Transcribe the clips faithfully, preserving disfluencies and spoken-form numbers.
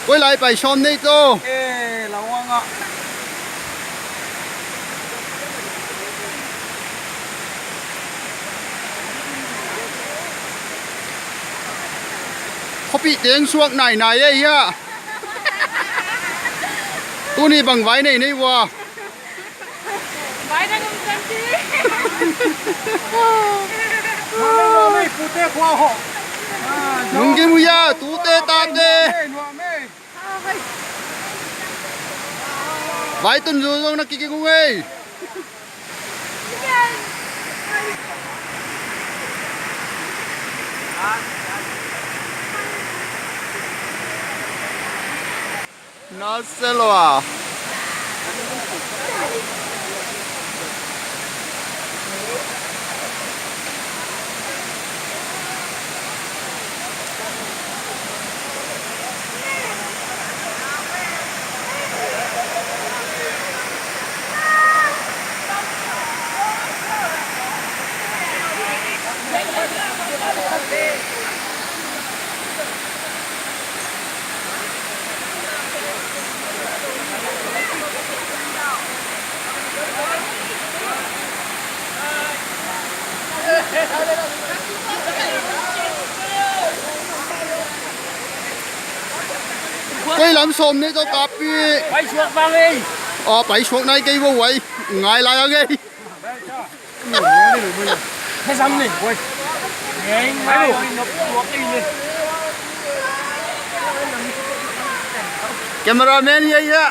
Koi lai pai sawm nei to. Eh, la wang ah. Khuapih teng suak nainai ei hia. Tuni bang vai nei nei ua. Vai dang um kan ti. Nuam ei, nuam ei, pute khua ho. Ah, Nung kim uya, tute tate. Nuam ei, nuam ei. Vai tun zu zong na kiki kung ei. Na se lo a. Koi lam sawm nei to kapi. Pai suak bang ei. Aw, pai suak nai kei bo wai. Ngai lai ang ei. Cameraman hia hia.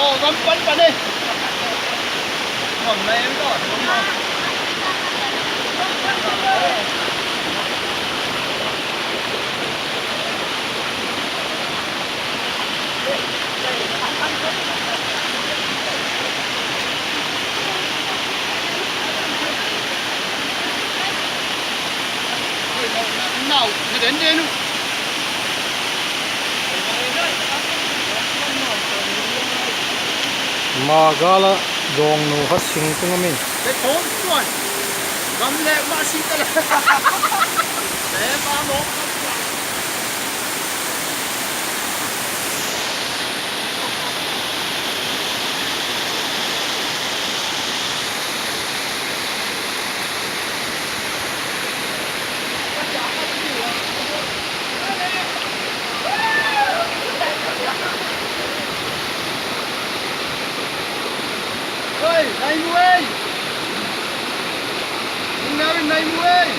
Aw, gam pan pan e. Gam na em tawh. Magala dawngnu khat sing tung a min. Gam leh mah si ta le. Oi, nai mu ei. Nai mu ei.